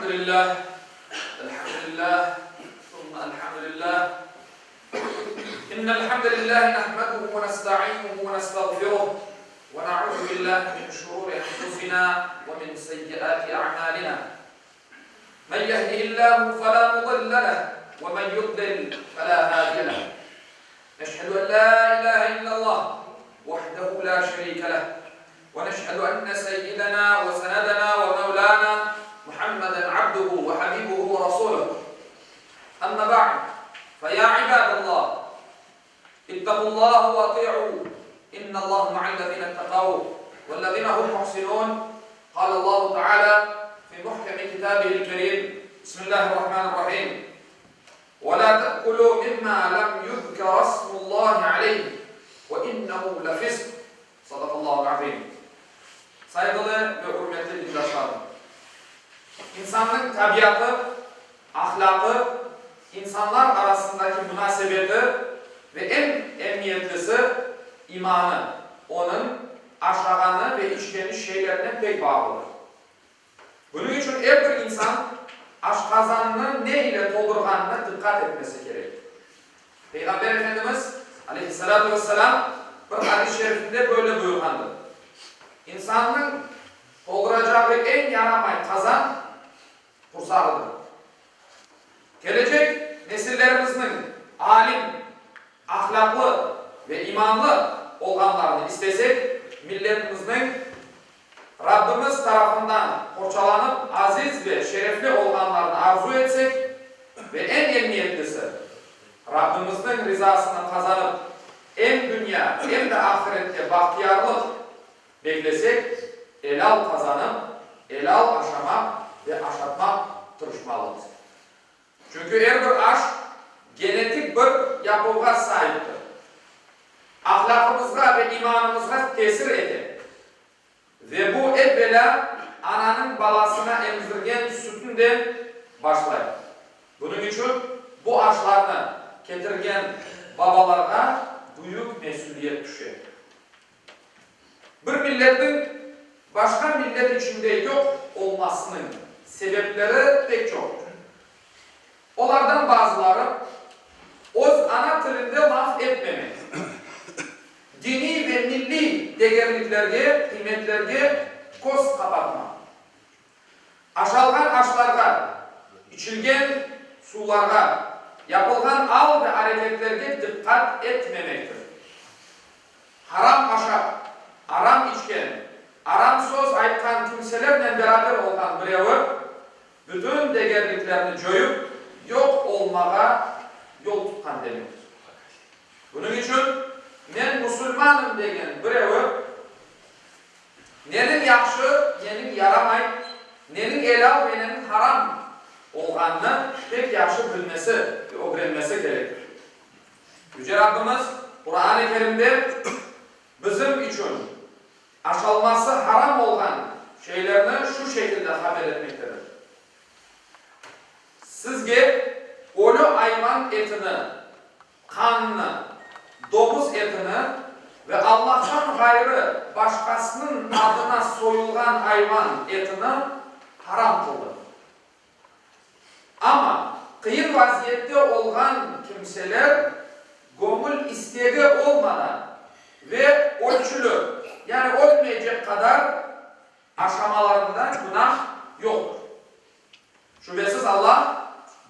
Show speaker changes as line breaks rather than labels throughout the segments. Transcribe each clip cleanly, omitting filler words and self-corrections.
Elhamdülillah, elhamdülillah, thumma elhamdülillah. İnnel hamdelillah nahmeduhu ve nestainuhu ve nestağfiruh ve na'uzu billahi min şururi enfusina ve min seyyiati a'malina. Men yehdihillahu fela mudille leh ve men yudlil fela hadiye leh. Neşhedü en la ilahe illallah vahdehu la şerike leh ve neşhedü enne seyyidena ve senedena ve mevlana Muhammeden abduhu ve habibuhu ve rasuluh. Amma ba'd, fe ya ibadallah, ittaqullaha ve ati'u, innallaha ma'allezine ittaqav vellezine hum muhsinun, qalallahu teala fi muhkemi kitabihil kerim, Bismillahirrahmanirrahim, Ve la te'kulû mimmâ lem yuzkera ismullâhi aleyh ve innehu lefisq. Sadaqallâhul azîm. Sayğılı ve ürmetli dindaşlarım! İnsannıñ tabiatı, ahlâqı, insanlar arasındaki munasebeti ve eñ emiyetlisi, imanı onıñ aşağanı ve içkeni şeylerinen pek bağlıdır. Bunıñ içün er bir insan aşqazanını ne ile toldurğanına diqqat etmesi kerek. Peyğamber Efendimiz, aleyhissalâtu vesselâm, bir hadis-i şerifinde böyle buyurğandır, İnsannıñ tolduracağı eñ yaramay qazan, qursağıdır. Kelecek nesillerimizniñ alim, ahlâqlı ve imanlı olğanlarını istesek, milletimizniñ Rabbimiz tarafından qorçalanıp aziz ve şerefli olğanlarını arzu etsek ve eñ emniyetlisi, Rabbimizniñ rizasını qazanıp em dünya, em de ahirette bahtiyarlıq beklesek, elâl qazanıp, elâl aşamaq ve aşatmaq tırışmalımız. Çünki er bir aş genetik bir yapuvğa saiptir. Ahlâqımızğa ve imanımızğa tesir ete. Ve bu, evvelâ, ananıñ balasına emzirgen sütünden başlay. Bunıñ içün bu aşlarnı ketirgen babalarğa büyük mesüliyet tüşe. Bir milletniñ başqa millet içinde yoq olmasınıñ sebepleri pek çoqtır. Olardan bazıları, öz ana tilinde laf etmemek, diniy ve milliy degerliklerge, qıymetlerge köz qapatmaq, aşalğan aşlarğa, içilgen suvlarğa, yapılğan al ve areketlerge diqqat etmemektir. Haram aşap, aram içken, aram söz aytqan kimselernen beraber olğan birevi, bütün degerliklerni coyıp, yoq olmağa yol tutqan demektir. Bunıñ içün, men musulmanım degen birevi, neniñ yahşı, neniñ yaramay, neniñ elâl ve neniñ haram olğanını pek yahşı bilmesi ve ögrenmesi kerektir. Yüce Rabbimiz Quran-ı Kerimde bizim içün aşalması haram olğan şeylerni şu şekilde haber etmektedir, Sizge ölü ayvan etini, qannı, domuz etini ve Allahtan ğayrı başqasınıñ adına soyulğan ayvan etini haram qıldı. Amma qıyın vaziyette olğan kimseler göñül istegi olmadan ve ölçüli, yani ölmeycek qadar aşamalarında günah yoqtır. Şübesiz Allah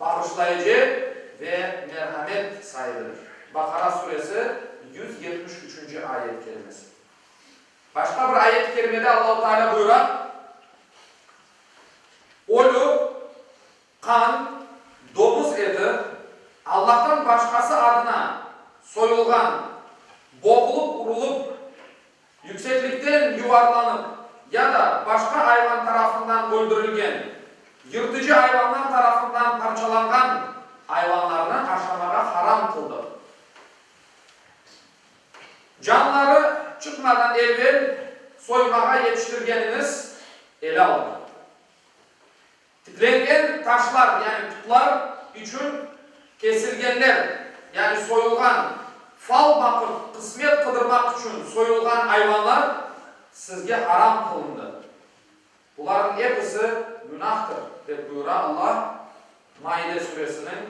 bağışlayıcı ve merhamet saibidir. Baqara suresi, 173 ünci ayet kerimesi. Başqa bir ayet-i kerimede Allahu Teala buyura, Ölü, qan, domuz eti, Allahtan başqası adına soyulğan, boğulıp urulıp, yükseklikten yuvarlanıp ya da başqa ayvan tarafından öldürilgen, yırtıcı ayvanlar tarafından parçalanğan ayvanlarnı aşamağa haram qıldıq. Canları çıqmadan evel soymağa yetiştirgeniñiz elâldır. Tiklengen taşlar, yani putlar içün kesilgenler, yani soyulğan, fal baqıp qısmet qıdırmaq içün soyulğan ayvanlar sizge haram qılındı. Bularnıñ episi. günahtır, dep buyura Allah Maide suresiniñ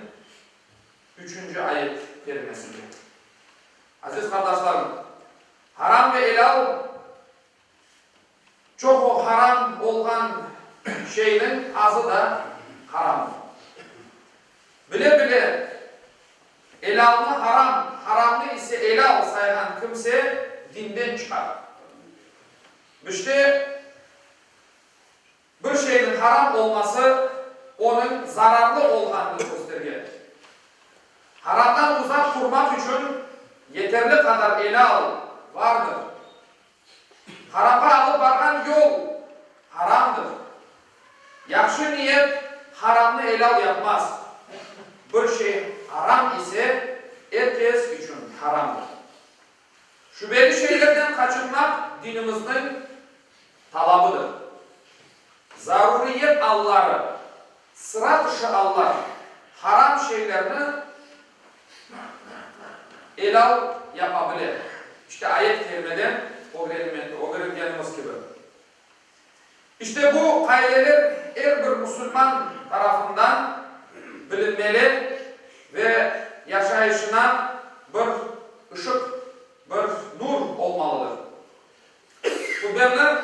üçünci ayet kerimesinde. Aziz qardaşlarım, haram ve elâl çoqu haram olğan şeyniñ azı da haramdır. Bile-bile elâlnı haram, haramnı ise elâl sayğan kimse dinden çıqar. İşte, bir şeyniñ haram olması onıñ zararlı olğanını köstergen. Haramdan uzaq turmaq içün yeterli qadar elâl vardır. Haramğa alıp barğan yol haramdır. Yahşı niyet haramnı elâl yapmaz. Bir şey haram ise, er kes içün haramdır. Şübeli şeylerden qaçınmaq dinimizniñ talabıdır. Zaruriyet alları, sıra tışı allar haram şeylerni elâl yapa bile. İşte ayet kerimeden ögrengenimiz kibi. İşte bu qaideler er bir musulman tarafından bilinmeli ve yaşayışına bir ışıq, bir nur olmalıdır. Hutbemni,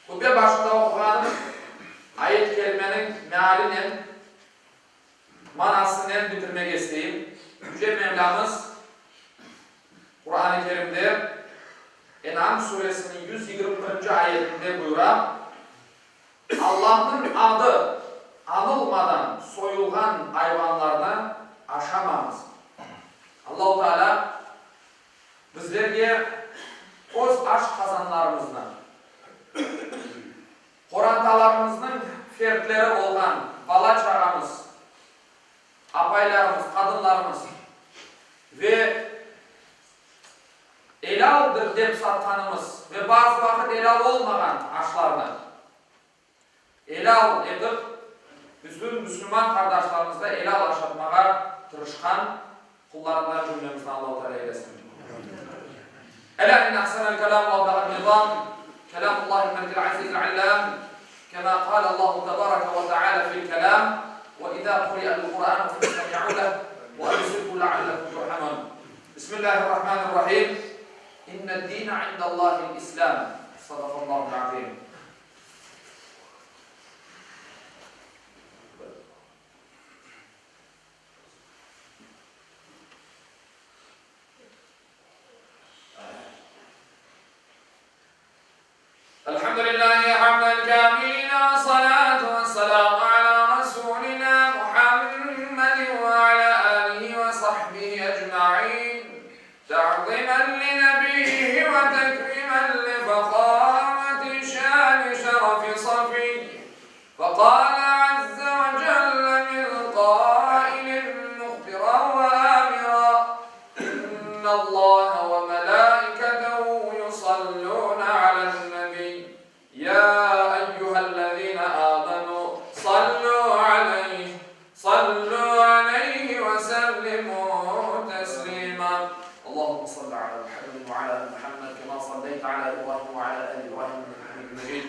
hutbe başında oquğanım ayet-i kerimeniñ mealinen, manasınen bitirmege isteyim. Yüce Mevlâmız Quran-ı Kerimde En'am suresiniñ 121-nci ayetinde buyura, Allahnıñ adı añılmadan soyulğan ayvanlarnı aşamañız. Allahu Teala bizlerge öz aş qazanlarımıznı, qorantalarımıznıñ fertleri olğan bala-çağamız, apaylarımız, qadınlarımız ve elâldır dep satqanımız ve bazı vaqıt elâl olmağan aşlarnı elâl etip, bütün müslüman qardaşlarımızğa elâl aşatmağa tırışqan qullarından cümlemizni Allahu Teala eylesin. Elâ inne ahsenel kelâm ve abda'an nizâm, kelâmullâhil melikil azizil allâm, kemâ qâle Allahu tebâreke ve teâlâ fil kelâm, ve izâ quri'al Qur'ânu festemi'û leh ve ansitû leallekum turhamûn. Bismillâhirrahmânirrahîm. İnned-dîne indallâhil İslâm. Sadaqallâhul azîm. Elhamdülillahi hamden kâmilin ve salâtu ve selâmu alâ rasûlinâ Muhammedin ve alâ âlihi ve sahbihi ecmaîn te'zîmen li nebiyyihi ve tekrîmen li fehâmeti şâni şerefi safiyyi Feqâle azze ve celle min qâilin muhbiran ve âmira, İnnallâhe ve melâiketehu yusallûne alen-nebiy, yâ eyyühellezîne âmenû sallû aleyh, sallû aleyhi ve sellimû teslîmâ. Allahümme salli alâ Muhammedin ve alâ âli Muhammed kemâ salleyte alâ İbrahim ve alâ âli İbrahim inneke hamidun mecîd.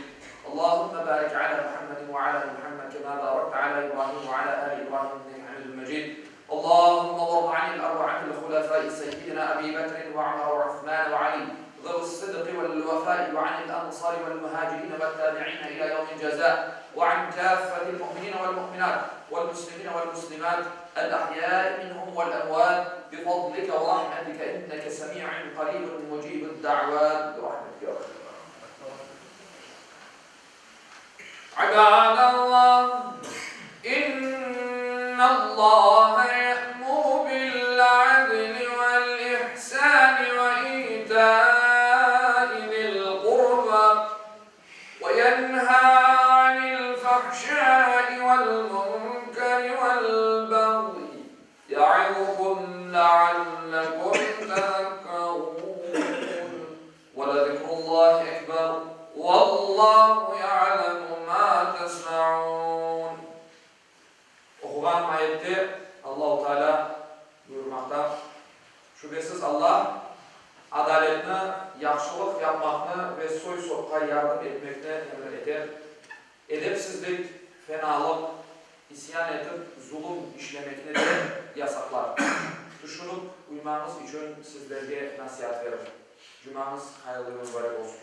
Allahümme barik alâ Muhammedin ve alâ Muhammed kemâ bârekte alâ İbrahim ve alâ âli İbrahim inneke hamidun mecîd. Allahümme varda anil erba'atil hulefâi seyyidina Ebî Bekrin ve Ömer ve Uthmân ve Alî zevi's-sıdqi ve'l-vefâi ve anil ensâri ve'l-muhâcirîne ve't-tâbi'îne ilâ yevmil cezâ ve an kâffetil mu'minîne ve'l-mu'minât ve'l-muslimîne ve'l-muslimât el-ahyâi minhum ve'l-emvât bifadlike ve rahmetike inneke semî'un qarîbun mucîbud-da'vât birahmetike ya erhamer İbadallah, İnnallaha ye'muru bil-'adli vel-ihsani ve itâ'i zil-qurba ve yenhâ 'anil-fahşâi vel-munkeri vel-bagyi ye'izukum le'allekum tezekkerûn. Ve-lezikrullâhi ekber, vallâhu ya'lemu mâ tesna'ûn. Oquğanım ayette Allahu Teala buyurmaqta, Şübesiz Allah, adaletni, yahşılıq yapmaqnı ve soy-sopqa yardım etmekni emir eter. Edepsizlik. Fenalıq, isyan etip zulum işlemekni de yasaqlar. Tüşünip uymañız içün sizlerge nasiat berir. Cumañız hayırlı ve mübarek olsun.